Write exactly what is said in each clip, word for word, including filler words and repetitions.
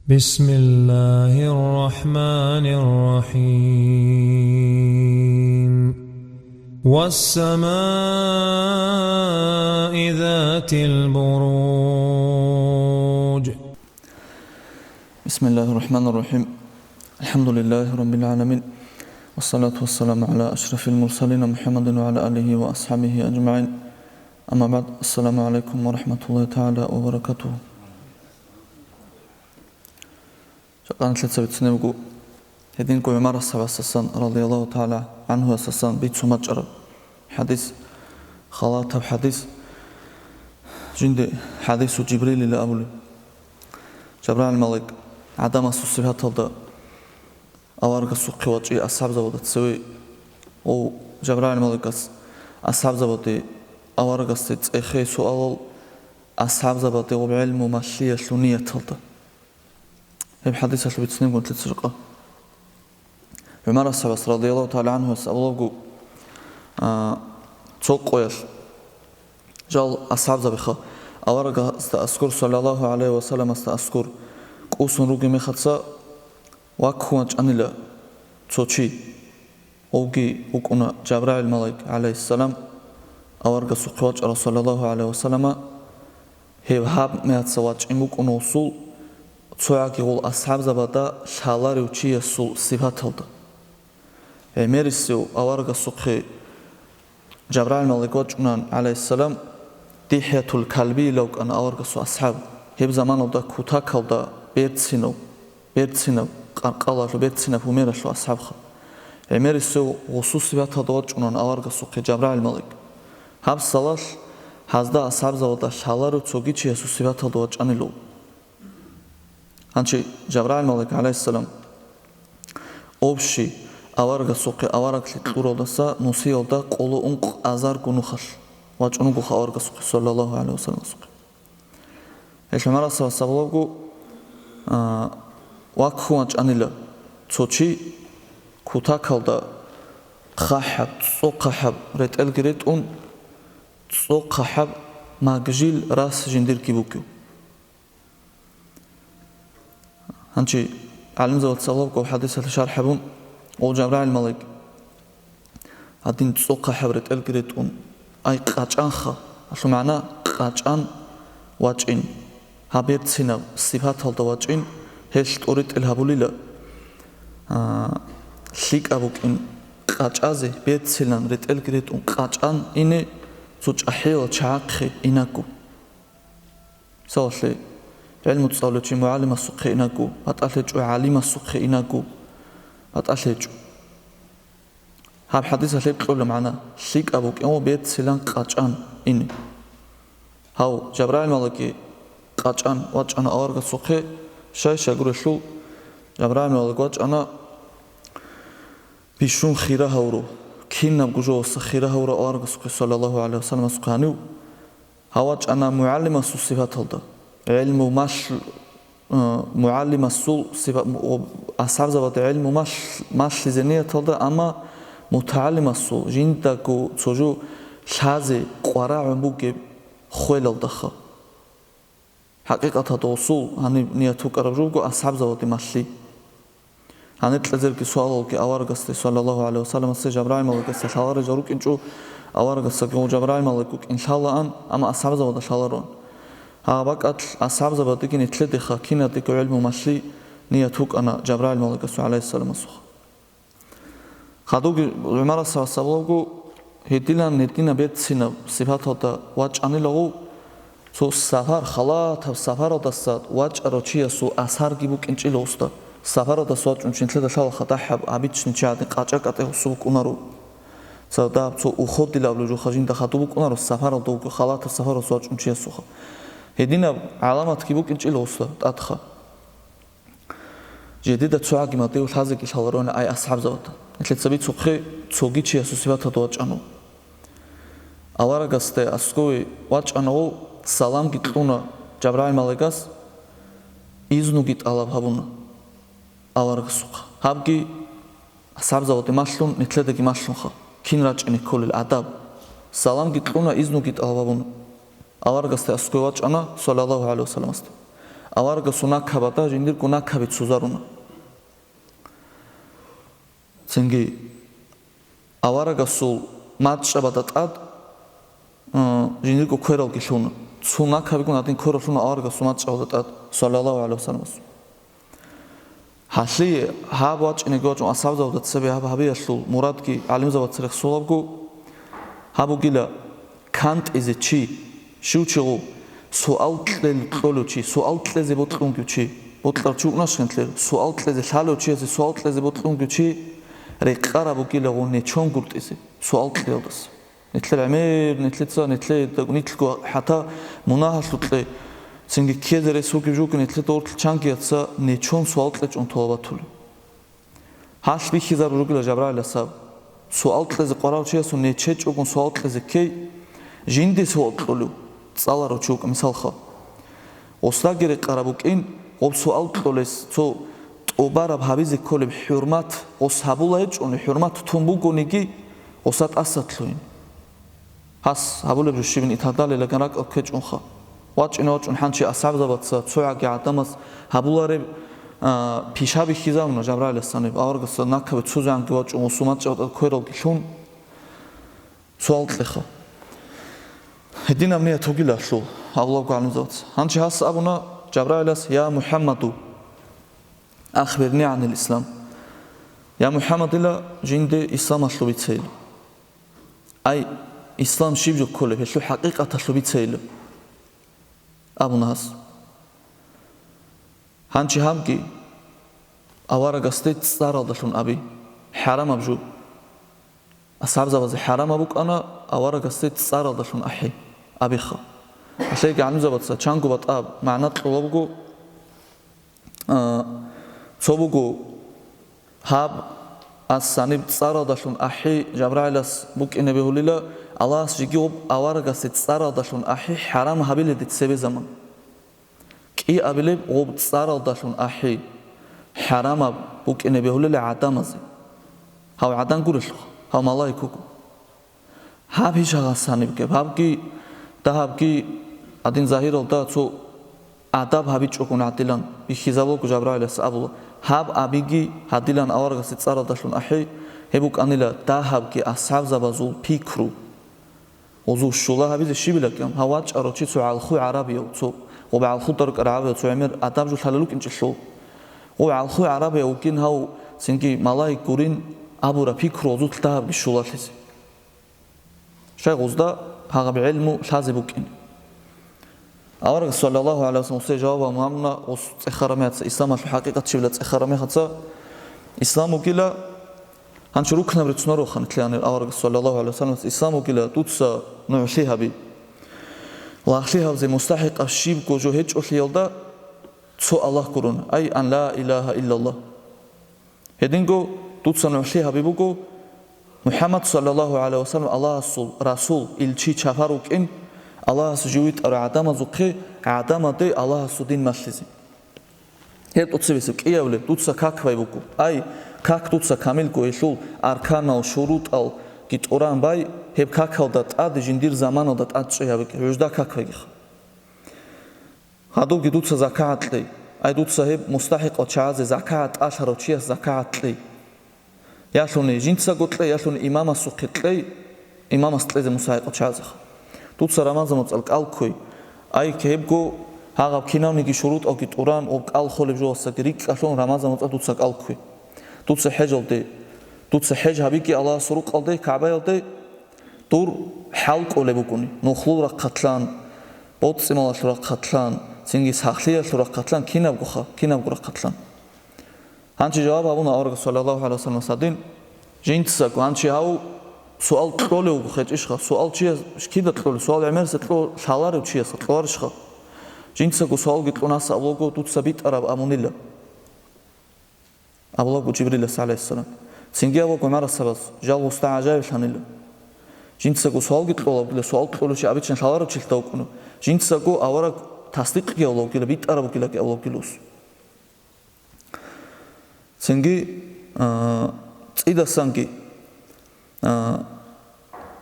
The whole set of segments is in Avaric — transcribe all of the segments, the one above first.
بسم الله الرحمن الرحيم. والسماء ذات البروج. بسم الله الرحمن الرحيم. الحمد لله رب العالمين. والصلاة والسلام على أشرف المرسلين محمد وعلى آله وأصحابه أجمعين. أما بعد. السلام عليكم ورحمة الله تعالى وبركاته. Жакъа нилъеца бицунеб буго гьединго ГӀумар асхӀабасдасан, радияллагьу тагӀала гӀанхуясдасан, бицун бачӀараб хӀадис, халатаб хӀадис. Жинда хӀадису Жибрилила абулеб. Жабраил малаик гӀадамасул сипаталда аварагасухъе вачӀи асхӀабзабада цеве. Ва Жабраил малаикас асхӀабзабаде аварагасде цӀехей суалал, асхӀабзабаде гъоб гӀелму малъиялъул нияталда. Гьеб хӀадисалъ бицинебгун лъицӀ жакъа. ГӀумар асхӀабас, радияллагьу тагӀала гӀанхуяс, абулеб буго, а, цо къоялъ жал асхӀабзабиха аварагасда аскӀор, саллаллагьу гӀалайгьи ва салламасда аскӀор, кӀусун ругеб мехалъ ваккун вачӀанила цо чи. Гьевги вукӀуна Жабраил малаик, гӀалайгьиссалам, аварагасухъе вачӀарав, саллаллагьу гӀалайгьи ва саллама. Гьев гьаб мехалъ вачӀин вукӀуна гъосул, цогӀаги гъол асхӀабзабада лъаларев чиясул сипаталда. ГӀемерисев аварагасухъе Жабраил малаик вачӀунан, гӀалайгьиссалам, ДихӀятул Калбийилав вукӀана аварагасул асхӀаб, гьеб заманалда кутакалда берцинав, берцинаб къаркъалалъул, берцинаб гьумералъул асхӀабха. ГӀемерисев гъосул сипаталда вачӀунан аварагасухъе Жабраил малаик. Гьаб салалъ гьазда асхӀабзабада лъаларев цоги чиясул сипаталда вачӀанилав. Гьанчи Жабраил малаик, гӀалайгьиссалам, общий аварагасухъе авараглъи кьуралдаса нусиялда къоло ункъ азарго нухалъ вачӀун вугоха аварагасухъе, саллаллагьу гӀалайгьи ва салламасухъе. Гьелъ ГӀумар асхӀабас абулеб буго, а, ваккун вачӀанила цо чи кутакалда хъахӀаб, цӀохъахӀаб ретӀелги ретӀун, цӀохъахӀаб магжил рас жиндирги бугев. Гьанчи гӀалимзабаца гьаб хӀадисалъе шархӀ гьабун, гъов Жабраил малаик гьадин цӀохъахӀаб ретӀелги ретӀун, ай къачӀанха, гьалъул магӀна къачӀан вачӀин, гьаб берцинаб сипаталда вачӀин, гьелъ тӀоритӀел гьабулила, а, лъикӀаб букӀин къачӀазе, берцинаб ретӀелги ретӀун къачӀан ине цо чӀахӀиял чагӀахъе инагу. Мисалалъе, гӀелму цӀалулев чи мугӀалимасухъе инагу, батӀалъи гьечӀо гӀалимасухъе инагу, батӀалъи гьечӀо. Гьаб хӀадисалъ гьеб кьола магӀна, лъикӀаб букӀин ва берцинаб къачӀан ине. Гьав, Жабраил малаикги къачӀан вачӀана аварагасухъе, щай-щай гурелъул, Жабраил малаик вачӀана бищун хира гьавурав, кинабго жоялдаса хира гьавурав аварагасухъе, саллаллагьу гӀалайгьи ва салламасухъе гьанив. Гьав вачӀана мугӀалимасул сипаталда, гӀелму малъ-, э, мугӀалимасул сипа-, му-, асхӀабзабада гӀелму малъ-, малъизе нияталда, амма мутагӀалимасул, жиндаго цо жо лъазе къварагӀун бугеб хвелалдаха. ХӀакъикъаталда гъосул гьаниб ният букӀараб жо буго асхӀабзабаде малъи. Гьанир кьезерги суалалги аварагасде, саллаллагьу гӀалайгьи ва салламасде Жабраил малаикасде лъаларел жал рукӀинчӀо, аварагасдаги гъов Жабраил малаик вукӀин лъалаан, амма асхӀабзабада лъалароан. Гьаб бакӀалъ асхӀабзабадеги нилъедеха кинадего гӀелму малъи ният букӀана Жабраил малаикасул, гӀалайгьиссаламасухъ. Хадубги ГӀумарас гьабсагӀат абулеб буго, гьединан гьединаб берцинаб сипаталда вачӀанилаго, цо сапар, халатаб сапаралдаса вачӀарав чиясул асарги букӀинчӀила гъосда. Сапаралдаса вачӀун чи нилъеда лъалаха дагьаб, обычный чи гӀадин къачӀа-къатӀе гъосул букӀунаро. Цо дагьаб цо уходилан абулеб жоха жинда хадуб букӀунаро, сапаралда вуго, халатаб сапаралдаса вачӀун чиясулха. Гьединаб гӀаламатги букӀинчӀила гъосда тӀадха. Жидеда цогӀаги мадев лъазеги лъаларони ай асхӀабзабада. Нилъеца бицухъе, цоги чиясул сипаталда вачӀана. Аварагасде аскӀове вачӀана ва саламги кьуна Жабраил малаикас, изнуги тӀалаб гьабуна аварагасухъа. Гьабги асхӀабзабаде малъун, нилъедаги малъунха, кин рачӀине кколел адаб. Саламги кьуна, изнуги тӀалаб гьабуна. Аварагасде аскӀове вачӀана, саллаллагьу гӀалайгьи вассаламасде. Аварагасул накабада жиндирго накаби цузаруна. Цинги аварагасул мачӀчӀабада тӀад, а, жиндирго квералги лъуна. Цо накабигун гьадин кверал лъуна аварагасул мачӀчӀабада тӀад, саллаллагьу гӀалайгьи вассаламас. Гьалъие гьаб вачӀинеги вачӀун асхӀабзавда цебе гьаб гьабиялъул мурадги гӀалимзабаца рехсолабго, гьаб бугила кантӀизе чи, щив чи гъов, суал кьел кьолев чи, суал кьезе бокьунгев чи, бокьарав чи вукӀунашхинлъер, суал кьезе лъалев чиясе суал кьезе бокьунгев чи рекъараб бугила гъов нечон гуртӀизе, суал кьеялдаса. Нилъер гӀемер, нилъеца, нилъе, нилъго хӀатта мунагьалъукье, цинги ккезе рес вугев жуго, нилъеда уртлъ чангияца нечон суал кьечӀун толабатулев. Гьалъ бихьизарун ругила Жабрагьилас гьаб. Суал кьезе къварав чиясул нечечӀогун суал кьезе ккей, жинде суал кьолев, цӀаларав чи вукӀа, мисалха. Гъосдаги рекъараб букӀин, гъоб суал кьолес цо тӀубараб гьабизе кколеб хӀурмат гъос гьабула гьечӀони, хӀурмат тун бугониги, гъоса тӀаса лъугьин. Гьас гьабулеб жо щибин итадалилаган ракӀал ккечӀунха. ВачӀине вачӀун хӀанчи асхӀабзабаца цогӀаги гӀадамаз гьабулареб, а, пиша бихьизабуна Жабрагьилас гьаниб, аварагасда накабе цузегӀанги вачӀун, гъосул мачӀчӀабатӀад квералги лъун. Суал кьеха. Гьединаб ният вугилалъул, абулаго гӀалимзабаца. Гьанчи гьас абуна Жабрагьилас: «Я МухӀаммаду, ахбирни гӀанил ислам». Я МухӀаммадила, жинде исламалъул бицейила. Ай, ислам щиб жо кколеб, гьелъул хӀакъикъаталъул бицейила, абуна гьас. Гьанчи гьабги аварагасде цӀаралдалъун аби, хӀарамаб жо. АсхӀабзабазе хӀарамаб букӀана аварагасде цӀаралдалъун ахӀи, абиха. Гьалъеги гӀалимзабаца чанго батӀа магӀна кьола буго, а, цо буго, гьаб ас гьаниб цӀаралдалъун ахӀи Жабрагьилас букӀине бегьулила, Аллагьас жеги гъоб аварагасде цӀаралдалъун ахӀи хӀарам гьабиледе цебе заман. КӀиабилеб гъоб цӀаралдалъун ахӀи хӀарамаб букӀине бегьулила гӀадамазе. Гьав гӀадан гурелъул, гьав малаик вуго. Гьаб гьищ гьагъас гьаниб гьабги, дагьабги, гьадин загьиралда цо адаб гьабичӀогун гьадилан бихьизабулго Жабрагьилас абула, гьаб абиги гьадилан аварагасде цӀаралдалъун ахӀи, гьеб букӀанила дагьабги асхӀабзабазул пикру. Гъозул щула гьабизе щибилакӀан, гьав вачӀарав чи цо гӀалху гӀарабияв, цо гъоб гӀалхуда рукӀарагӀавияв, цо гӀемер адаб жо лъалел рукӀинчӀелъул. Гъоб гӀалху гӀарабияв вукӀин гьав цинги малаик гурин абураб пикру гъозулъ дагьабги щулалъизе. Щай гъозда гьагъаб гӀелму лъазе букӀин. Авараг саллаллагьу гӀалайгьи вассалам гъосие жаваб гьабуна, гъос цӀехараб мехаца, исламалъул хӀакъикъат щибила цӀехараб мехаца, ислам вугила, гьанчи рукнаб рицунарухъан кьеанил авараг саллаллагьу гӀалайгьи вассаламас, ислам вугила, дуца нугӀлъи гьаби. Лагълъи гьабзе мустахӀикъаб щибго жо гьечӀолъиялда цо Аллагь гурун, ай, ан ла илагьа иллаллагь. Гьединго дуца нугӀлъи гьаби буго, МухӀаммад саллаллагьу гӀалайгьи вассалам Аллагьасул расул, илчи, чапар вукӀин, Аллагьас жив витӀарав гӀадамазухъе гӀадамазде Аллагьасул дин малъизе. Гьеб тӀоцебесеб кӀиявлеб дуца как бай буго. Ай, как дуца камилго гьелъул арканал, шурутӀалги тӀуран бай, гьеб какалда тӀаде жиндир заманалда тӀад чӀей гьабиги, гьужда как байгиха. Гьадубги дуца закагӀат кьей. Ай, дуца гьеб мустахӀикъал чагӀазе закагӀат тӀалъарав чияс закагӀат кьей. Ялъуни жинцаго кьей, ялъуни имамасухъе кьей, имамас кьезе мустахӀикъал чагӀазеха. Дуца рамазан моцӀал кӀал кквей. Ай, гьебго гьагъаб кинавниги шурутӀалги тӀуран, гъоб кӀал холеб жоялдасаги рикӀкӀалъун рамазан моцӀал дуца кӀал кквей. Дуца хӀежалде, дуца хӀеж гьабиги Аллагьасул рукъалде, КагӀбаялде, дур хӀал кӀолеб бугони, нухлул рахъалъан, боцӀи-малалъул рахъалъан, цинги сахлъиялъул рахъалъан, кинабгоха, кинабго рахъалъан. Гьанчи жаваб гьабуна авараг саллаллагьу гӀалайгьи вассаламас гьадин, жинцаго гьанчи гьав суал кьолев вуго, хечӀищха, суал чияс кида кьолев, суал гӀемерса кьо-, лъаларев чияс кьоларищха? Жинцаго суалги кьун гьас абулаго, дуца битӀараб абунила. Абулаго Жибрилас, гӀалайгьиссалам. Цинги абулаго гӀумарасабаз, жал гъосда гӀажаиблъанила. Жинцаго суалги кьолабгила, суал кьолев чи абичӀан лъаларав чилъда вукӀуна. Жинцаго авараг тасдикъги авлавгила, битӀарабгилаги авлавгила ус. Цинги, а, цӀидасанги, а,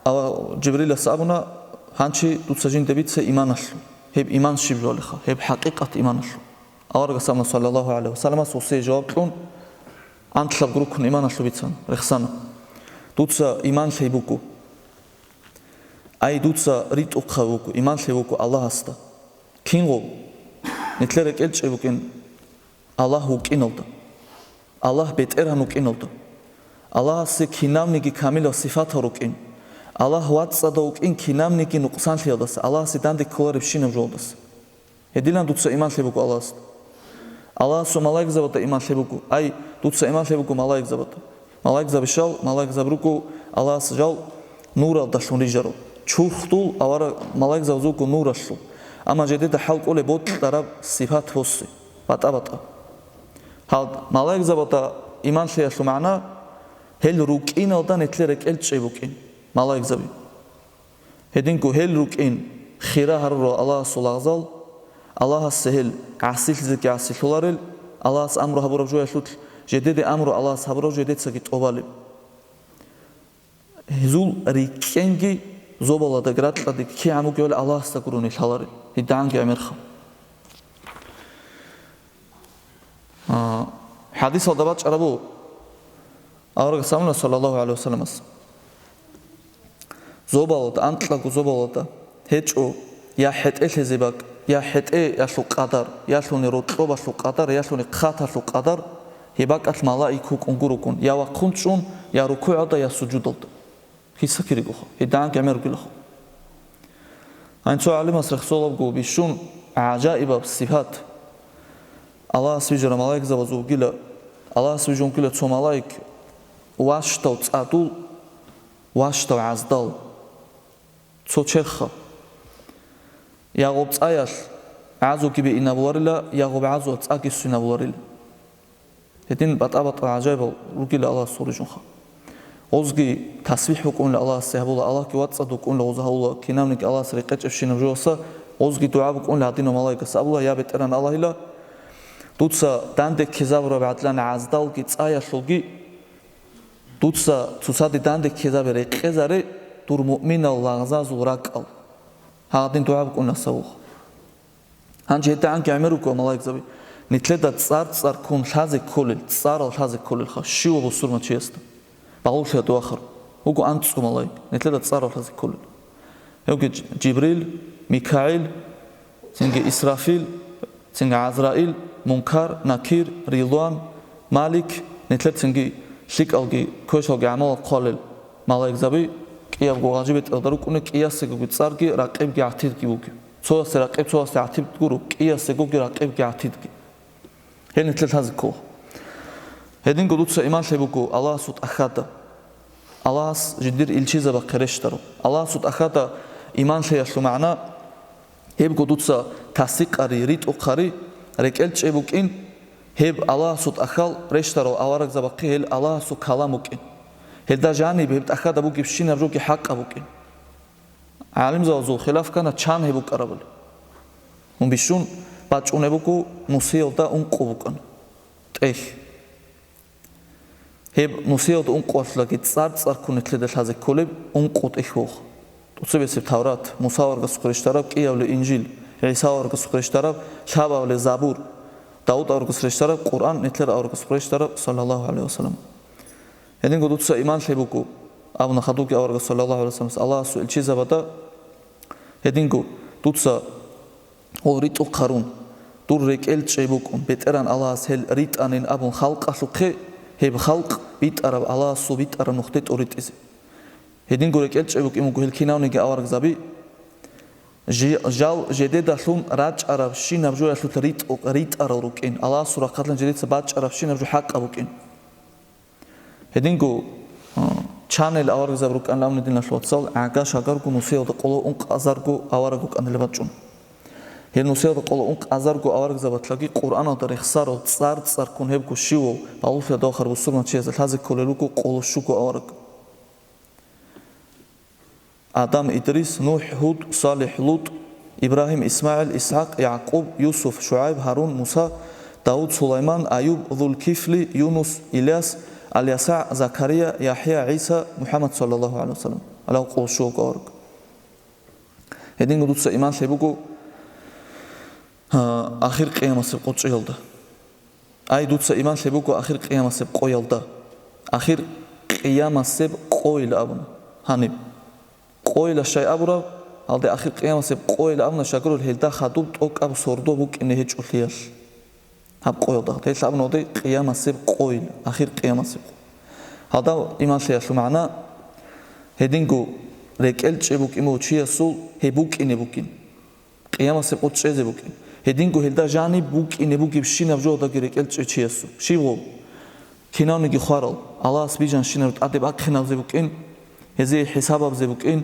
ава-, Жибрилас абуна, гьанчи дуца жинда бице иманалъул. Гьеб иман щиб жуалиха, гьеб хӀакъикъат иманалъул. Аварагас амма, саллаллагьу гӀалайгьи ва салламас, гъосие жаваб кьун, анлъабго рукн иманалъул бицана, рехсана: «Дуца иман лъей буго. Ай, дуца ритӀухъав вуго, иман лъей вуго Аллагьасда». Кингъул? Нилъер рекӀелчӀеб букӀин Аллагь вукӀиналда, Аллагь БетӀергьан вукӀиналда, Аллагьасе кинабниги камилал сифатал рукӀин, Аллагь вацӀцӀадав вукӀин кинабниги нукъсанлъиялдаса, Аллагьасе данде кколаребщинаб жоялдаса. Гьедилан дуца иман лъей буго Аллагьасда. Аллагьасул малаикзабада иман лъей буго. Ай, дуца иман лъей буго малаикзабада. Малаикзаби щал, малаикзаби руго Аллагьас жал нуралдалъун рижарал. Чурхдул авара малаикзабаз вуго нуралъул. Амма жедеда хӀал кӀолеб бокьараб сипат босе, батӀа-батӀа. Гьал малаикзабада иман лъеялъул магӀна: гьел рукӀиналда нилъер рекӀелчӀей букӀин малаикзаби. Гьединго гьел рукӀин хира гьарурал Аллагьасул лагъзал, Аллагьасе гьел гӀасилъизеги гӀасилъуларел, Аллагьас амру гьабураб жоялъулъ жедеде амру Аллагьас гьабурав жедецаги тӀобалеб. Гьезул рикӀкӀенги зобаладаги ракьадаги кигӀан бугевали Аллагьасда гурони лъаларел, гьедигӀанги гӀемерха. А, хӀадисалда бачӀарабу аварагас абуна, саллаллагьу гӀалайгьи ва салламас: «Зобалада, анкьаго зобалада гьечӀо я хӀетӀе лъезе бакӀ, я хӀетӀеялъул къадар, ялъуни рокьобалъул къадар, ялъуни хъаталъул къадар, гьеб бакӀалъ малаик вукӀун гурогун, я вахъун чӀун, я рукугӀалда, я сужудалда». Киса киригоха, гьедигӀан гӀемер ругелаха. Гьанин цо гӀалимас рехсолабго бищун гӀажаибаб сипат. Аллагьас вижарал малаикзабаз вугила, Аллагьас вижун вугила цо малаик, ващдав цӀадул, ващдав гӀаздал, цо черха. Я гъоб цӀаялъ гӀазуги бейин абуларила, я гъоб гӀазуялъ цӀаги ссвин абуларила. Гьедин батӀа-батӀа гӀажаибал ругила Аллагьас гьурижунха. Гъозги тасбихӀ букӀунила Аллагьасе гьабула, Аллагьги вацӀцӀад вукӀунила гъоз гьавула, кинабниги Аллагьас рекъечӀебщинаб жоялдаса, гъозги дугӀа букӀунила гьадинав малаикас абула: «Я БетӀергьан Аллагьила, дуца данде ккезабураб гӀадлан гӀаздалги цӀаялъулги дуца цоцаде данде ккезабе рекъезаре дур муъминал лагъзазул ракӀал». Гьадин дугӀа букӀунила савуха. Гьанже гьедигӀанги гӀемер руго малаикзаби. Нилъеда цӀар-цӀар ккун лъазе кколел, цӀарал лъазе кколелха, щивав бусурманчиясда. Балугълъиялда вахар. Вуго анцӀго малаик, нилъеда цӀарал лъазе кколел. Гьевги Дж-, Жибрил, МикагӀил, цинги Исрафил, цинги ГӀазраил, Мункар, Накир, Рилван, Малик, нилъер цинги лъикӀалги квешалги гӀамалал хъвалел малаикзаби, кӀиябго гъажи бетӀералда рукӀуна, кӀиясегоги цӀарги, ракъибги гӀатидги бугеб. Цоясе ракъиб, цоясе гӀатид гуро, кӀиясегоги ракъибги гӀатидги. Гьел нилъер лъазе ккола. Гьединго дуца иман лъей буго Аллагьасул тӀахьазда, Аллагьас жиндир илчизабахъе рещтарав. Аллагьасул тӀахьазда иман лъеялъул магӀна: гьебго дуца тасдикъари, ритӀухъари, рекӀелчӀей букӀин, гьеб Аллагьасул тӀахьал рещтарал аварагзабахъе гьел Аллагьасул калам букӀин. Гьелда жаниб гьеб тӀахьазда бугебщинаб жоги хӀакъаб букӀин. ГӀалимзабазул хилаф ккана, чан гьеб букӀарабали. Мун бищун бачӀунеб буго нусиялда ункъо букӀана тӀехь. Гьеб нусиялда ункъоялъулаги цӀар-цӀар ккун нилъеда лъазе кколеб ункъо тӀехь вуго. ТӀоцебесеб Таврат, Муса аварагасухъе рещтараб кӀиявулеб Инжил, ГӀиса аварагасухъе рещтараб лъабабилеб Забур, Давуд аварагасухъе рещтараб Къуръан, нилъер аварагасухъе рещтараб, саллаллагьу гӀалайгьи ва саллам. Гьединго дуца иман лъей буго, абуна хадубги аварагас, саллаллагьу гӀалайгьи ва саллам, Аллагьасул илчизабада, гьединго дуца гьол ритӀухъарун, дур рекӀелчӀей букӀун, БетӀергьан Аллагьас гьел ритӀанин абун халкъалъухъе, гьеб халкъ битӀараб Аллагьасул битӀараб нухде тӀуритӀизе. Гьединго рекӀелчӀей букӀин буго гьел кинавниги аварагзаби, жи-, жал жедедалъун рачӀарабщинаб жоялъулъ ритӀу-, ритӀарал рукӀин, Аллагьасул рахъалъан жедеца бачӀарабщинаб жо хӀакъаб букӀин. Гьединго, а, чанел аварагзаб рукӀанилан, диналъул вацал, гӀага-шагарго нусиялда къоло ункъазарго авараг вукӀанилан бачӀун. Гьел нусиялда къоло ункъазарго аварагзабалъаги Къуръаналда рехсарал цӀар-цӀар ккун гьебго щивав балугълъиялда вахарав бусурманчиясда лъазе кколел руго къоло щуго авараг. Адам, Идрис, НухӀ, Гьуд, СалихӀ, ЛутӀ, Ибрагьим, ИсмагӀил, ИсхӀакъ, ЯгӀкъуб, Юсуф, ШугӀайб, Гьарун, Муса, Давуд, Сулайман, Аюб, ЗулкифлӀи, Юнус, Иляс, Аль-Ясагь, Закария, ЯхӀя, ГӀиса, МухӀаммад, саллаллагьу гӀалайгьи ва саллам. Гьалав къоло щуго авараг. Гьединго дуца иман лъей буго, Гьа, ахир къиямасеб къо чӀеялда. Ай, дуца иман лъеб буго ахир къиямасеб къоялда. Ахир къиямасеб къойил абун гьаниб. Къойила щай абураб? Гьалде ахир къиямасеб къойил абуна щай гурел, гьелда хадуб тӀокӀаб сордо букӀине гьечӀолъиялъ. Гьаб къоялда. Гьелъ абуна гьалде къиямасеб къойил, ахир къиямасеб къо. Гьалда иман лъеялъул магӀна, гьединго рекӀел чӀей букӀин буго чиясул, гьеб букӀине букӀин. Къиямасеб къо чӀезе букӀин. Гьединго гьелда жаниб букӀине бугебщинаб жо гьалдаги рекӀел чӀей чиясул. Щиб гъоб? Кинавниги хварал, Аллагьас бижанщинаб тӀаде бахъинабзе букӀин, гьезие хӀисабабзе букӀин,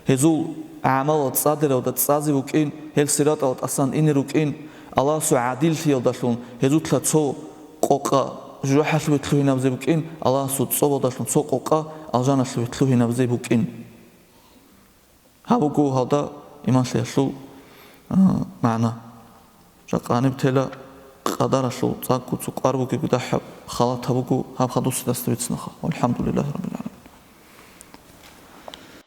гьезул гӀамалал цӀадиралда цӀазе букӀин, гьел сиратӀал тӀасан ине рукӀин, Аллагьасул гӀадиллъиялдалъун гьезулъа цо къокъа жужахӀалъуве лъугьинабзе букӀин, Аллагьасул цӀобалдалъун цо къокъа алжаналъуве лъугьинабзе букӀин. Гьаб буго гьалда иман лъеялъул, а, магӀна. Жакъа гьаниб тела къадаралъул цӀакъго цо кӀвар бугеб дагьаб халатаб буго гьаб хадусидасда бицнаха. ВалхӀамдулиллагьи раббил гӀаламин.